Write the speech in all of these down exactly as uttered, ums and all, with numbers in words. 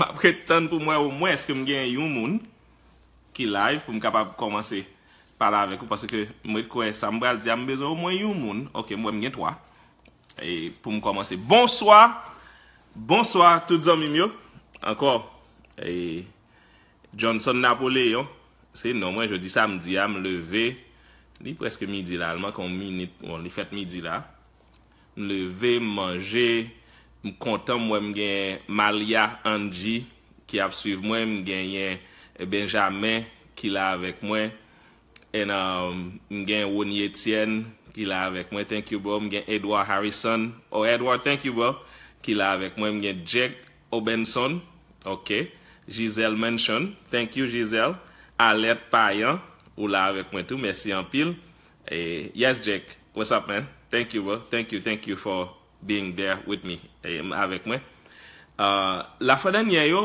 M ap ret tann pou m wè omwen èske m gen yon moun ki live pou m kapab kòmanse pale avèk ou, paske m ret kwè sa m pral di a, m bezwen omwen yon moun. Ok, m wè m gen twa. E pou m kòmanse. Bonswa! Bonswa tout zanmi m yo. Ankò. E Johnson Napoléon, se non mwen, jodi samdi a, m leve, li prèske midi la, l manke yon minit, bon, li fèt midi la. M leve, m manje, m kontan, m wè m gen Malia Angie ki ap swiv mwen, m genyen Benjamin ki la avèk mwen, and, um, m gen Rony Etienne ki la avèk mwen, thank you bro, m gen Edward Harrison, oh Edward, thank you bro, ki la avèk mwen, m gen Jack Obenson, ok, Giselle Mention, thank you Giselle, Alert Payan, ou la avèk mwen tou, mèsi anpil. E, yes Jack, what's up man? Thank you bro, thank you, thank you for being there with me, e, avèk mwen. Uh, lafwa dènyè yo,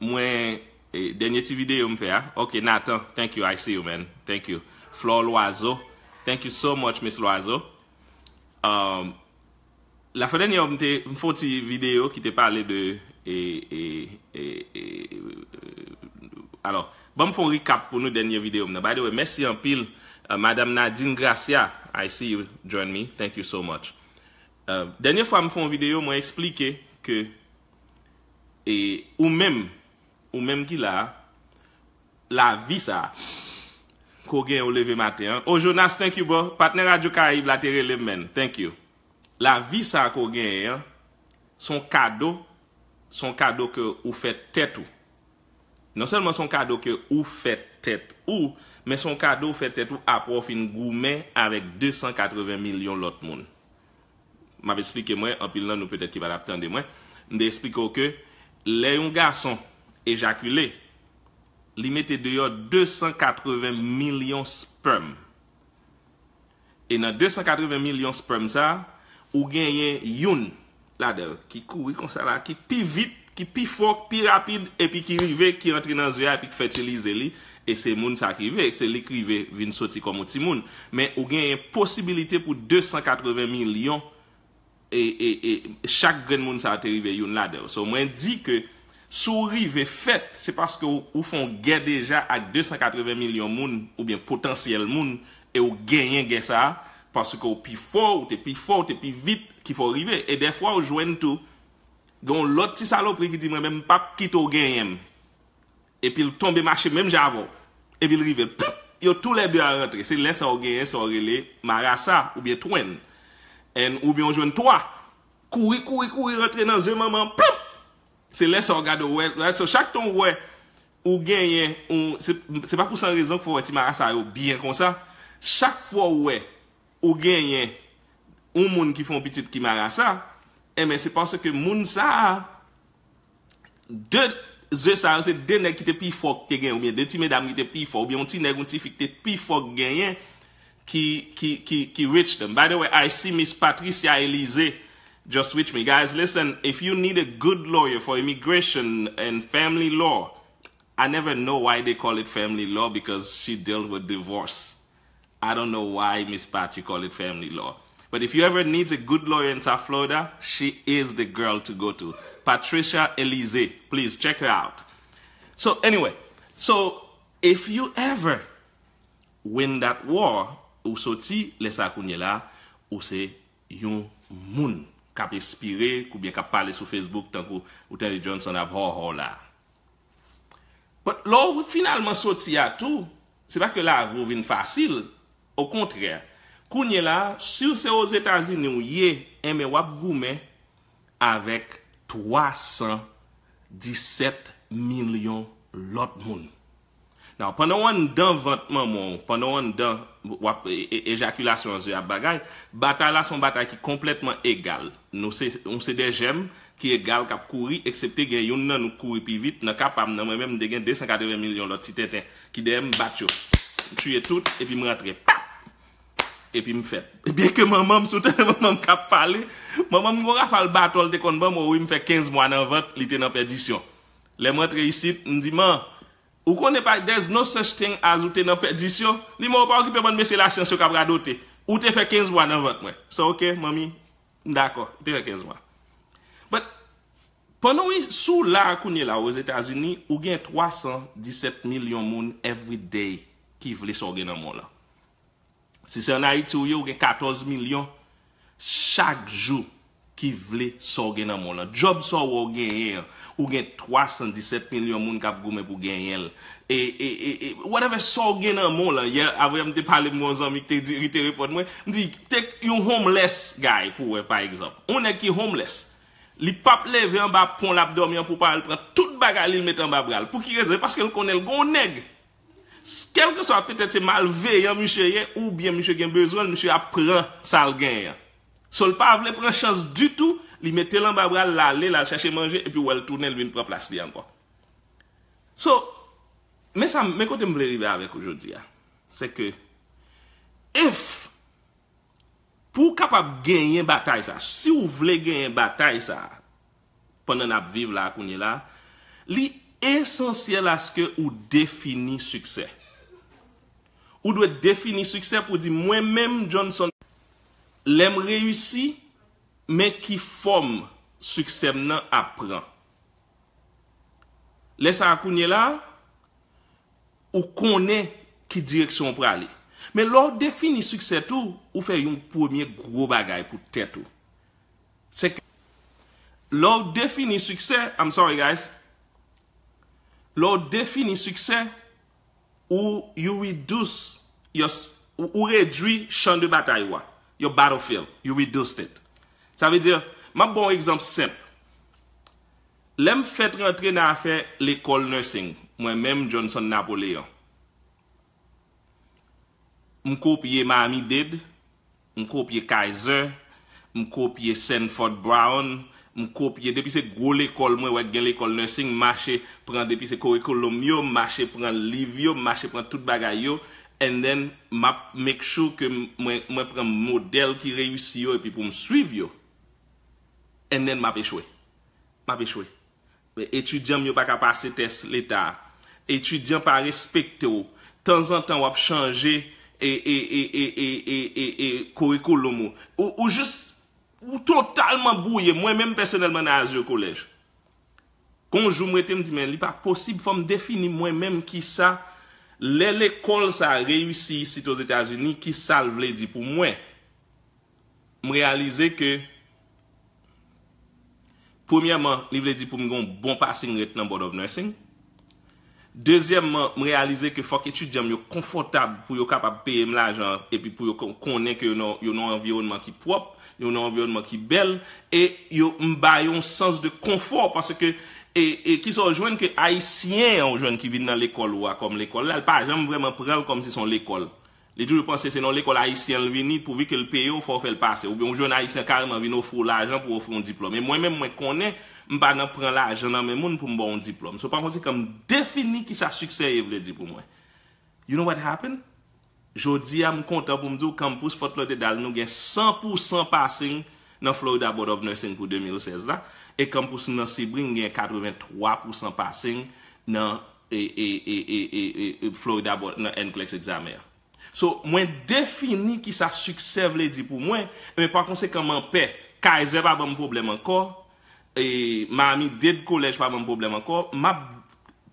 mwen, e, dènyè ti videyo m fè a. Ok, Nathan, thank you, I see you man, thank you. Flore Loiseau, thank you so much Miss Loiseau. Um, lafwa dènyè yo, m te, m fè yon ti videyo ki te pale de, e, e, e, e, e, alò, ban m fè yon recap pou nou dènyè videyo m nan. By the way, mèsi anpil, uh, Madame Nadine Gracia, I see you join me, thank you so much. Uh, dènyè fwa m fè yon videyo, mwen eksplike ke, e, ou menm, ou menm ki la a, lavi sa a, ke w gen ou leve maten an. Oh Jonas, thank you bro, patnè Radyo Karayib la te rele m man, thank you. Lavi sa a ke w genyen an, se yon kado, se yon kado ke ou fè tèt ou. Non sèlman se yon kado ke ou fè tèt ou, men se yon kado ou fè tèt ou apre w fin goumen avèk de san katreven milyon lòt moun. M ap eksplike mwen, anpil nan nou petèt ki pa t ap tande mwen. M te eksplike w ke lè yon gason ejakile, li mete deyò de san katreven milyon sperm. E nan de san katreven milyon sperm sa a, ou genyen youn ladan yo ki kouri konsa la, ki pi vit, ki pi fò, pi rapid, epi ki rive, ki antre nan ze a, epi ki fètilize li, e se moun sa ki rive, se li ki rive vin soti kòm yon timoun. Men ou genyen posibilite pou de san katreven milyon, e, e, e chak grenn moun sa a te rive youn ladan yo. So, mwen di ke si w rive fèt, se paske w, ou fè yon gè deja ak de san katreven milyon moun, oubyen potansyèl moun, e w genyen gè sa a, paske w pi fò, ou te pi fò, ou te pi vit, ki fè w rive. E dèfwa w jwenn tou, gen yon lòt ti salopri ki di, mwen menm, m p ap kite w genyen m. Epi l tonbe mache menm jan avè w. Epi l rive, ploup! Yo toulède a rantre. Se lè sa w genyen sa w rele marasa oubyen twin. And, oubyen w jwenn twa. Kouri, kouri, kouri, rantre nan ze manman, ploup! Se lè sa w gade w wè. So, chak tan w wè, ou genyen, ou, se, se pa pou san rezon k fè w wè ti marasa yo byen konsa. Chak fwa w wè, ou genyen yon moun ki fè yon pitit ki marasa, enben, se paske moun sa a, de ze sa yo, se de nèg ki te pi fò ki te genyen, oubyen de ti medam ki te pi fò, oubyen yon ti nèg, yon ti fi ki te pi fò ki genyen, ki, ki, ki, ki reach them. By the way, I see Miss Patricia Elise just reach me. Guys, listen, if you need a good lawyer for immigration and family law, I never know why they call it family law because she deals with divorce. I don't know why Miss Pachi call it family law. But if you ever need a good lawyer in South Florida, she is the girl to go to. Patricia Elise, please check her out. So anyway, so if you ever win that war, ou soti lè sa kounye la, ou se yon moun k ap espire, oubyen k ap pale sou Facebook tankou ou tande Johnson ap hòhò la. But lè w finalman soti a tou, se pa ke lavi w vin fasil. Okontrè, kounye la, si w se Ozetazini w ye, enben w ap goumen avèk twa san disèt milyon lòt moun. Now, pandan w anndan vant manman w, pandan w anndan w ap e, e, ejakilasyon an ze ap bagay, batay la se yon batay ki konplètman egal. Nou se, nou se de jèm ki egal k ap kouri, eksepte gen youn nan nou k kouri pi vit. Nan ka pa m nan, mwen menm, m te gen de san katreven milyon lòt ti tenten ki dèyè m, m bat yo. M tiye tout, epi m rantre. Pap! Epi m fèt. Byenke manman m, si w tande manman m k ap pale, manman m gon rafal baton l te konn ban m, wi, m fè kenz mwa nan vant, li te nan pèdisyon. Lè m rantre isit, m di, Man, ou konnen pa, there's no such thing as ou te nan pèdisyon. Li, Man, ou pa okipe bann mesye lasyans yo k ap radote. Ou te fè kenz mwa nan vant mwen. So, ok, manmi, m dakò, ou te fè kenz mwa. But, Pandan w sou la a kounye la Ozetazini, ou gen twa san disèt milyon moun every day ki vle sa w gen nan men w lan. Si se ann Ayiti ou ye, ou gen katòz milyon chak jou ki vle sa w gen nan men w lan. Djòb sa w wè w genyen an, ou gen twa san disèt milyon moun k ap goumen pou genyen l. E, e, e, e, whatever sa w gen nan men w lan. Yè, avanyè m te pale m gon zanmi ki te di, ki te reponn mwen, m di, take yon homeless guy pou wè, pa egzanp. Yon nèg ki homeless. Li p ap leve anba pon l ap dòmi an pou pa al pran tout bagay li, l mete anba bra l. Pou ki rezon? E paske l konnen l gon nèg. Kèlkeswa petèt se malveyan misye ye, oubyen misye gen bezwen l, misye ap pran sa l genyen an. So, l pa vle pran chans ditou, li mete l anba bra l, l ale, l al chèche manje, epi w wè l tounen, l vin pran plas li ankò. So, men sa, men kote m vle rive avèk ou jodi a. Se ke, if, pou w kapab genyen batay sa, si w vle genyen batay sa, pandan n ap viv la kounye la, li esansyèl aske ou defini siksè. Ou dwe defini siksè pou di, mwen menm, Johnson, lè m reyisi, men ki fòm siksè m nan ap pran. Lè sa a kounye la, ou konnen ki direksyon w prale. Men lè w defini siksè tou, ou fè yon premye gwo bagay pou tèt ou. Se ke lè w defini siksè, I'm sorry guys, lè w defini siksè, ou you reduce your, ou, ou redui chan de batay ou a, your battlefield, you reduced it. Sa vle di, m ap ba w yon egzanp senp. Lè m fèt rantre nan afè lekòl nursing, mwen menm Johnson Napoleon, m kopye Miami-Dade, m kopye Kaiser, m kopye Sanford Brown, m kopye, depi se gwo lekòl mwen wè k gen lekòl nursing, m mache pran, depi se curriculum yo, m mache pran liv yo, m mache pran tout bagay yo, and then m ap make sure ke m, mwen, mwen pran modèl ki reyisi yo epi pou m swiv yo, and then m ap echwe. M ap echwe. Etidyan m yo pa ka pase tès leta a. Etidyan pa respekte w. Tanzantan w ap chanje e, e, e, e, e, e, e, e, curriculum ou. Ou, ou jis, ou totalman bwouye. Mwen menm pèsonèlman nan Azur College. Gon jou m rete m di, men li pa posib, fò m defini mwen menm kisa, lè lekòl sa a reyisi isit Ozetazini, kisa l vle di pou mwen. M reyalize ke, premyèman, li vle di pou m gen yon bon passing rate nan Board of Nursing. Dezyèmman, m reyalize ke fòk etidyan m yo konfòtab pou yo kapab peye m lajan an, epi pou yo kon-, konnen ke yo nan, yo nan yon anviwònman ki pwòp, yo nan yon anviwònman ki bèl, e yo, m ba yo yon sans de konfò, paske, e, e kisa w jwenn ke Ayisyen an w jwenn ki vin nan lekòl ou a kòm lekòl la, l pa janm vrèman pran l kòmsi se yon lekòl. Li toujou panse se nan lekòl ayisyen l vini, pouvi ke l peye w, fò w fè l pase. Oubyen yon jèn ayisyen kareman vin ofri w lajan pou ofri w yon diplòm. E mwen menm, mwen konnen, m pa nan pran lajan nan men moun pou m ba w yon diplòm. So, pa konsekan, m defini kisa siksè ye vle di pou mwen. You know what happened? Jodi a, m kontan pou m di w, Campus Fort Lauderdale, nou gen san pou san passing nan Florida Board of Nursing pou de mil sèz la, e Campus nou nan Sebring gen katrevenntwa pou san passing nan, e, e, e, e, e, e, e, Florida Board, nan NCLEX egzamen an. So, mwen defini kisa siksè vle di pou mwen, men pa konsekan, m anpè. Kaiser pa ban m pwoblèm ankò, e, Miami-Dade College pa ban m pwoblèm ankò. M ap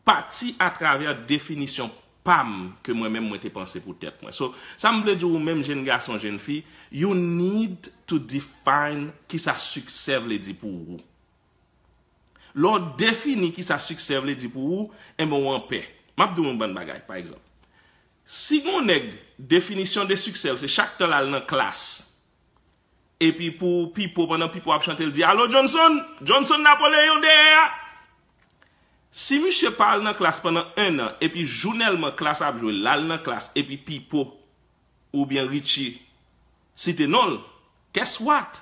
pati atravè definisyon pa m ke mwen menm mwen te panse pou tèt mwen. So, sa m vle di w, ou menm jèn gason, jèn fi, you need to define kisa siksè vle di pou ou. Lè w defini kisa siksè vle di pou ou, enben w anpè. M ap di w yon bann bagay, pa egzanp. Si gon nèg, definisyon de siksè l, se chak tan l al nan klas, epi pou Pipo, pandan Pipo ap chante, l di, "Alo Johnson! Johnson Napoleon dèyè a!" Si misye pa al nan klas pandan en an, epi jounèlman klas ap jwe, l al nan klas, epi Pipo oubyen Richie site non l, guess what?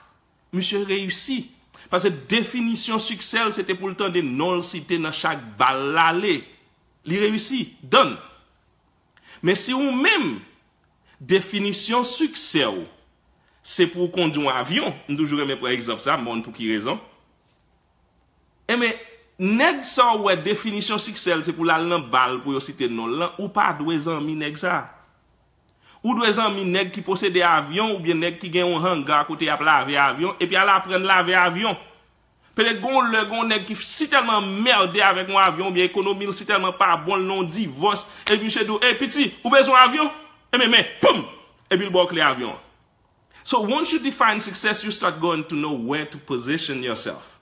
Misye reyisi. Paske definisyon siksè l, se te pou l tande non l site nan chak bal l ale. Li reyisi. Done. Men si ou menm, definisyon siksè w, se pou w kondui yon avyon, m toujou renmen pran egzanp sa, m pa konn pou ki rezon. Enben, nèg sa w wè definisyon siksè l se pou l al nan bal pou yo site non l lan, ou pa dwe zanmi nèg sa. Ou dwe zanmi nèg ki posede avyon oubyen nèg ki gen yon hanga kote y ap lave avyon, epi al aprann lave avyon. Petèt gon lè gon nèg ki si tèlman anmède avèk yon avyon oubyen ekonomi l si tèlman pa bon l nan yon divòs, epi misye di w, "Ey piti, ou bezwen yon avyon?" Enben men, poum! Epi l ba w kle avyon an. So once you define success, you start going to know where to position yourself.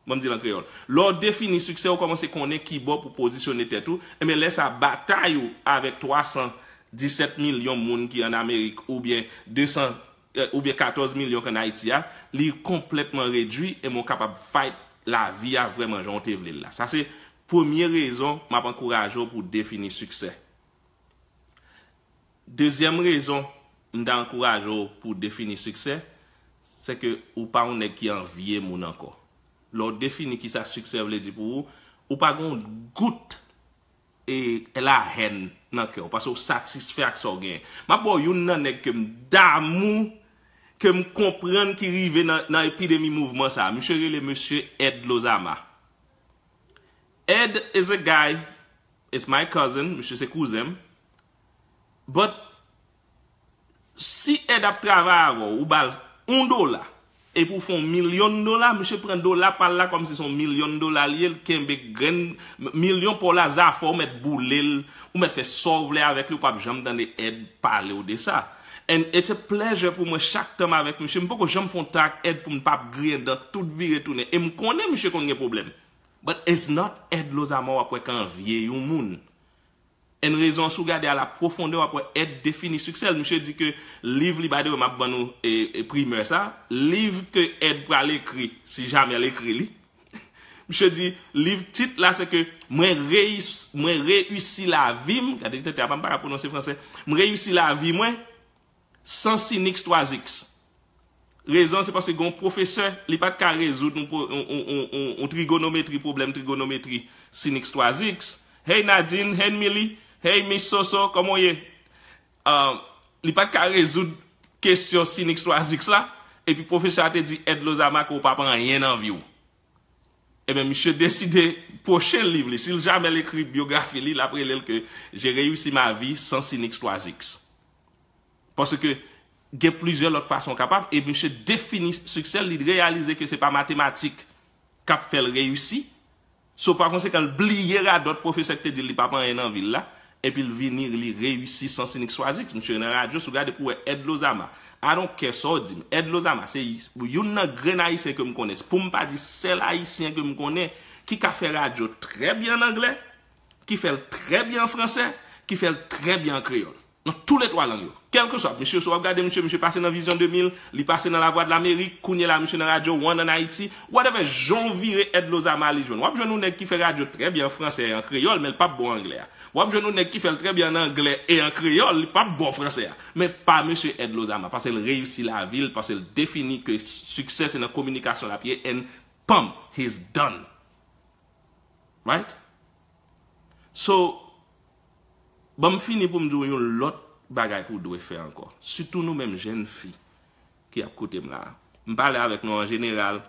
Ban m di l an kreyòl. Lè w defini siksè, ou kòmanse konnen kibò pou pozisyone tèt ou. Enben lè sa batay ou avèk twa san disèt milyon moun ki ann Amerik oubyen de san oubyen katòz milyon k ann Ayiti a, li konplètman redui e mwen kapab fight lavi a vrèman jan w te vle l la. Sa se premye rezon m ap ankouraje w pou w defini siksè. Dezyèm rezon m ta ankouraje w pou w defini siksè, se ke ou pa yon nèg ki anvye moun ankò. Lè w defini kisa siksè vle di pou ou, ou pa gen yon gout e lahèn nan kè w, paske w satisfè ak sa w genyen. M ap ba w youn nan nèg ke m damou, ke m konprann ki rive nan, nan epidemi mouvman sa a. Misye rele Mesye Ed Lozama. Ed is a guy, it's my cousin, misye se kouzen m. But si Ed ap travay avè w, ou ba l yon dola, epi w fè yon milyon dola, misye pran dola pa l la kòmsi se yon milyon dola li ye, l kenbe grenn milyon pa w la, zafè w mèt boule l, ou mèt fè sa w vle avèk li, ou p ap janm tande Ed pale w de sa. And it's a pleasure pou mwen chak tan m avèk misye, m poko janm fè yon tan ak Ed pou m p ap griyen dan tout vire tounen. E m konnen misye konn gen pwoblèm. But it's not Ed Lozama w ap wè k anvye yon moun. And rezon an, si w gade a la pwofondè, w ap wè Ed defini siksè l. Misye di ke liv li, by the way, m ap ban nou e, e primè sa, liv ke Ed pral ekri, si jamè l ekri li. Misye di, liv tit la se ke mwen reyis, mwen reyisi lavi m, gade tèt a pa m pa ka pwononse fransè, mwen reyisi lavi mwen, san Sinix twa X. Rezon se paske gen yon pwofesè, li pa t ka rezoud yon, yon, yon, yon, yon trigonometri, pwoblèm trigonometri Sinix twa X. Hey Nadine, hey Milly, hey Miss Soso, kòman w ye? Uh, li pa t ka rezoud kesyon Sinix twa X la, epi pwofesè a te di Ed Lozama ke w p ap anyen nan vi w. Ebyen, misye deside pwochen liv li. Si l jamè l ekri byografi li, l ap rele l ke J'ai réussi ma vie sans Sinix twa X. Paske gen plizyè lòt fason w kapab, e misye defini siksè l, li reyalize ke se pa matematik k ap fè l reyisi. So, pa konsekan, l bliye radòt pwofesè k te di l li p ap anyen nan vi l la, epi l vini, li reyisi sans Sinix twa X. Misye nan radyo, si w gade pou w wè Ed Lozama. I don't care sa w di m. Ed Lozama, se youn nan grenn Ayisyen ke m konnen. Pou m pa di sèl Ayisyen ke m konnen ki ka fè radyo trè byen an anglè, ki fè l trè byen an fransè, ki fè l trè byen an kreyòl. Nan toulètwa lang yo. Kèlkeswa, misye, si w ap gade misye, misye pase nan Vizyon de mil, li pase nan Lavwadlamerik, kounye la misye nan Radyo One ann Ayiti, whatever jan w vire Ed Lozama li jwenn. W ap jwenn yon nèg ki fè radyo trè byen an fransè e an kreyòl, men l p ap bon anglè a. W ap jwenn yon nèg ki fè l trè byen an anglè e an kreyòl, li p ap bon fransè a. Men pa mesye Ed Lozama, paske l reyisi lavi l, paske l defini ke siksè se nan kominikasyon l ap ye, and pam, he's done. Right? So, ban m fini pou m di w yon lòt bagay pou w dwe fè ankò. Sitou nou menm jèn fi ki ap koute m la. M pale avèk nou an jeneral,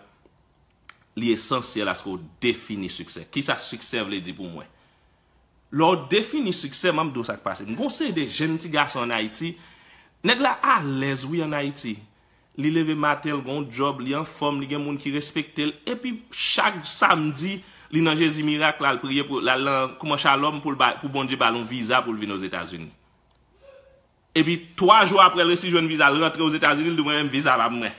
li esansyèl aske w defini siksè. Kisa siksè vle di pou mwen? Lè w defini siksè, m ap di w sa k pase. M gen yon seri de jèn ti gason ann Ayiti, nèg la alèz wi ann Ayiti. Li leve maten, l gen yon djòb, li anfòm, li gen moun ki respekte l. Epi chak samdi, li nan Jezi Mirak la, l priye pou, l al nan kouman Shalom pou l ba, pou Bondye ba l yon viza pou l vin Ozetazini. Epi twa jou apre, l resi jwenn viza, l rantre Ozetazini, l di mwen menm viza pa pou mwen.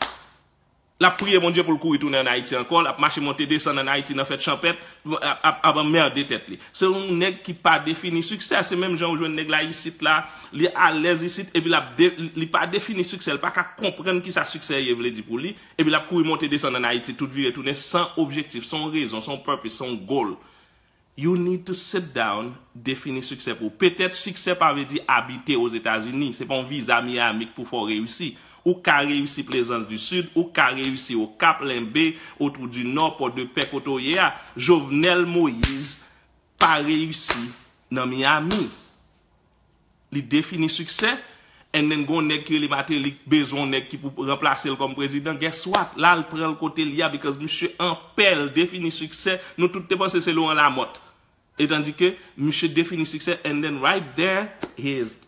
L ap priye Bondye pou l kouri tounen ann Ayiti ankò, l ap mache monte desann ann Ayiti nan fèt chanpèt, ap, ap, ap anmède tèt li. Se yon nèg ki pa defini siksè, se menm jan ou jwenn nèg la isit la, li alèz isit, epi l ap de, li pa defini siksè, li pa ka konprann kisa siksè ye vle di pou li, epi l ap kouri monte desann ann Ayiti, tout vire tounen, san objektif, san yon rezon, san yon purpose, san yon goal. You need to sit down, defini siksè pou ou. Petèt siksè pa vle di abite Ozetazini, se pa yon viza Miami k pou fè w reyisi. Ou ka reyisi Plaisance du Sud, ou ka reyisi Okap, Lenbe, Otwou di Nò, Pòdepè, kote w ye a. Jovenel Moïse pa reyisi nan Miami. Li defini siksè, and then gon nèg ki rele Martelly k bezwen yon nèg ki pou ranplase l kòm prezidan. Guess what? La l pran l kote li a, because misye an pè, l defini siksè. Nou tout te panse se Laurent Lamothe. Etandike misye defini siksè, and then right there, he is done.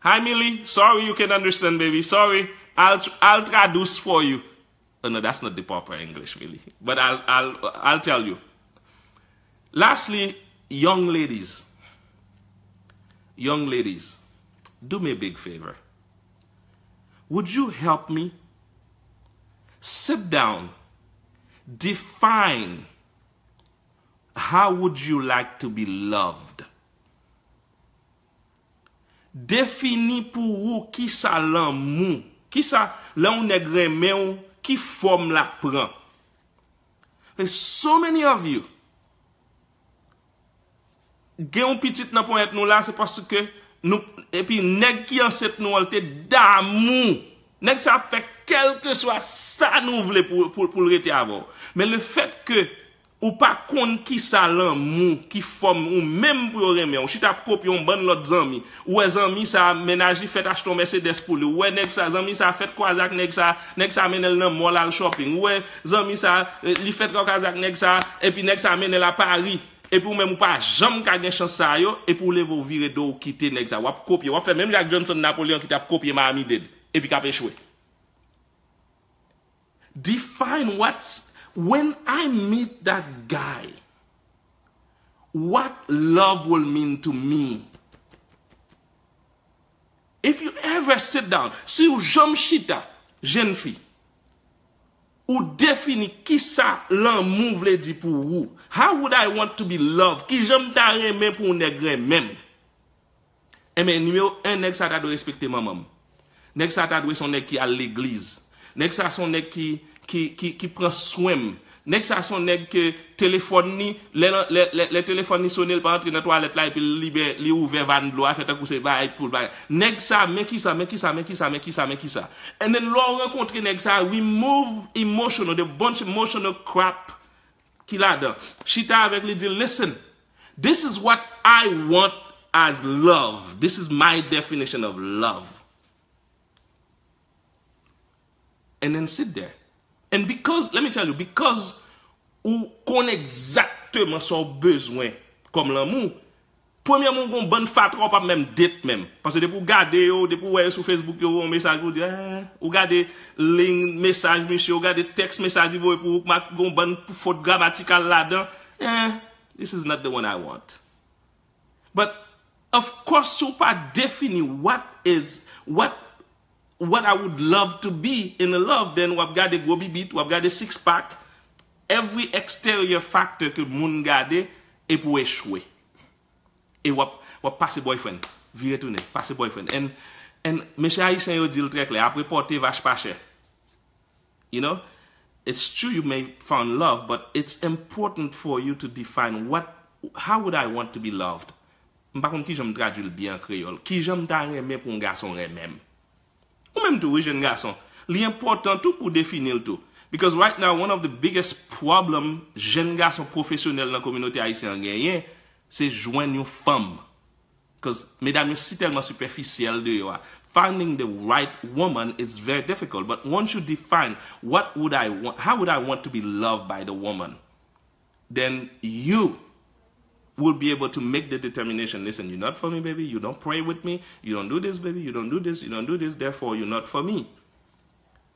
Hi Milly, sorry you can't understand, baby. Sorry. I'll, I'll traduce for you. Oh, no, that's not the proper English, really. But I'll, I'll, I'll tell you. Lastly, young ladies. Young ladies, do me a big favor. Would you help me? Sit down. Define how would you like to be loved. Defini pou ou kisa lanmou, kisa lè yon nèg renmen w, ki fòm l ap pran. And so many of you, gen yon pitit nan ponyèt nou la, se paske nou, epi nèg ki ansent nou an, l te damou. Nèg sa ap fè kèlkeswa sa nou vle pou, pou, pou l rete avè w. Men le fèt ke ou pa konn kisa lanmou, ki fòm ou menm pou yo renmen w. Ou chita ap kopye yon bann lòt zanmi. Ou wè zanmi sa, mennaj li fèt achte yon Mercedes pou li. Ou wè nèg sa, zanmi sa fèt kwaze ak nèg sa, nèg sa mennen l nan mall al shopping. Ou wè zanmi sa, eh, li fèt kwaze ak nèg sa, epi nèg sa mennen l a Paris. Epi ou menm ou pa janm ka gen chans sa yo, epi ou leve ou vire do ou kite nèg sa. W ap kopye, w ap fè menm jan ak Johnson Napoleon ki t ap kopye Miami Dade, epi k ap echwe. Define what's, when I meet that guy, what love will mean to me. If you ever sit down, si ou janm chita, jèn fi, ou defini kisa lanmou vle di pou ou. How would I want to be loved? Kijan m ta renmen pou yon nèg renmen m? Enben, nimewo en, nèg sa ta dwe respekte manman m. Nèg sa ta dwe se yon nèg ki al legliz. Nèg sa se yon nèg ki, ki, ki, ki pran swen m. Nèg sa se yon nèg ke telefòn li, lè, lè, lè, lè telefòn li sone, l pa antre nan twalèt la, epi l libè, li ouvè vàn dlo a, fè tankou se bagay pou l bagay. Nèg sa, men kisa, men kisa, men kisa, men kisa, men kisa. And then, lè w rankontre nèg sa, remove emotional, the bunch emotional crap ki ladan. Chita avèk li, di l, listen, this is what I want as love. This is my definition of love. And then sit there. And because, let me tell you, because ou konn egzakteman sa w bezwen kòm lanmou, premyèman, ou gon bann fatra w p ap menm date menm. Paske depi w gade yo, depi w wè yo sou Facebook, yo voye yon mesaj pou w di, eh, ou gade liy mesaj misye, ou gade tèks mesaj li voye pou ou, k gon bann fot gramatikal ladan, eh, this is not the one I want. But, of course, si w pa defini what is, what, what I would love to be in a love, then w ap gade gwo bibit, w ap gade six pack, every exterior factor ke moun gade, epi w echwe. E w ap, w ap pase boyfriend, vire tounen, pase boyfriend. And, and mesye ayisyen yo di l trè klè, apre pòte vach pa chè. You know, it's true you may found love, but it's important for you to define what, how would I want to be loved? M pa konn kijan m tradui l byen an kreyòl. Kijan m ta renmen pou yon gason renmen m? Ou menm tou, wi, jèn gason. Li enpòtan tou pou w defini l tou. Because right now, one of the biggest problem jèn gason pwofesyonèl nan kominote ayisyen an genyen, se jwenn yon fanm. Because medam yo si tèlman sipèfisyèl deyò a. Finding the right woman is very difficult. But once you define what would I want, how would I want to be loved by the woman, then you will be able to make the determination. Listen, you're not for me, baby. You don't pray with me. You don't do this, baby. You don't do this. You don't do this. Therefore, you're not for me.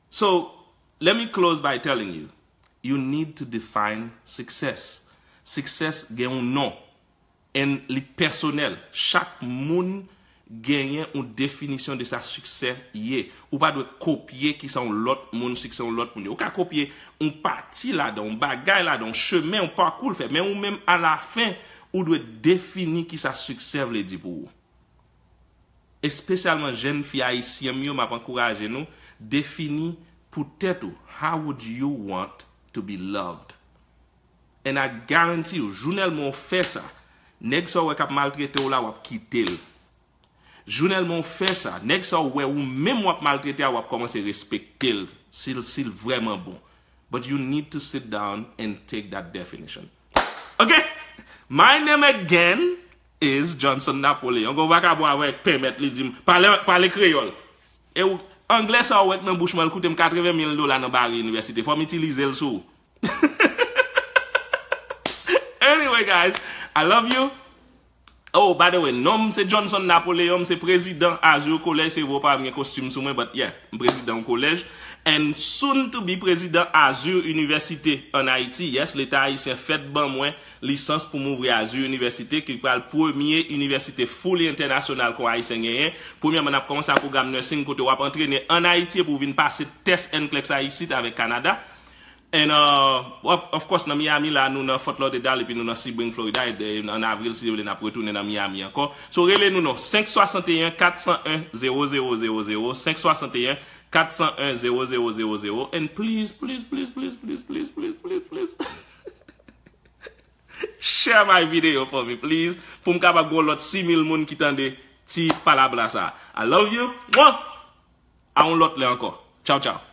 So, let me close by telling you, you need to define success. Success gen yon non. And li pèsonèl. Chak moun genyen yon definisyon de sa siksè ye. Ou pa dwe kopye kisa yon lòt moun, siksè yon lòt moun ye. Ou ka kopye yon pati ladan, yon bagay ladan, yon chemen, yon pakou l fè. Men ou menm, alafen, ou dwe defini kisa siksè vle di pou ou. Espesyalman jèn fi ayisyen m yo, m ap ankouraje nou, defini pou tèt ou, how would you want to be loved? And I guarantee you, jou nèlman w fè sa, nèg sa w wè k ap maltrete w la, w ap kite l. Jou nèlman w fè sa, nèg sa w wè ou menm w ap maltrete a, w ap kòmanse respekte l si l, si l vrèman bon. But you need to sit down and take that definition. Ok? My name again is Johnson Napoleon. Gon vakabon avèk pèmèt li di m, pale, pale kreyòl. E ou, anglè sa w wè k nan bouch mwen, l koute m katreven mil dola nan bari inivèsite. Fò m itilize l sou ou. Anyway, guys, I love you. Oh, by the way, non m se Johnson Napoleon, m se prezidan Azur College, se vre w pa wè m gen kostim sou mwen, but yeah, m prezidan yon kolèj. And soon to be prezidan Azur Université an Ayiti. Yes, Leta ayisyen fèt ban mwen lisans pou m ouvri Azur Université, ki pral premye inivèsite fully entènasyonal ke yon ayisyen genyen. Premyèman, n ap kòmanse ak pwogram nursing kote w ap antrene an Ayiti epi w vin pase tès NCLEX a isit avèk Kanada. And uh, of, of course, nan Miami la, nou nan Fort Lauderdale epi nou nan Sebring, Florida. E, e, an avril, si Dye vle, n ap retounen nan Miami ankò. So, rele nou non, senk swasanteyen kat san en zewo zewo zewo zewo, senk swasanteyen kat san en zewo zewo zewo zewo. And please, please, please, please, please, please, please, please, please, share my video for me, please. Pou m kapab gen yon lòt sis mil moun ki tande ti palabra sa. I love you. Mwah! A yon lòt lè ankò. Tchaw, tchaw.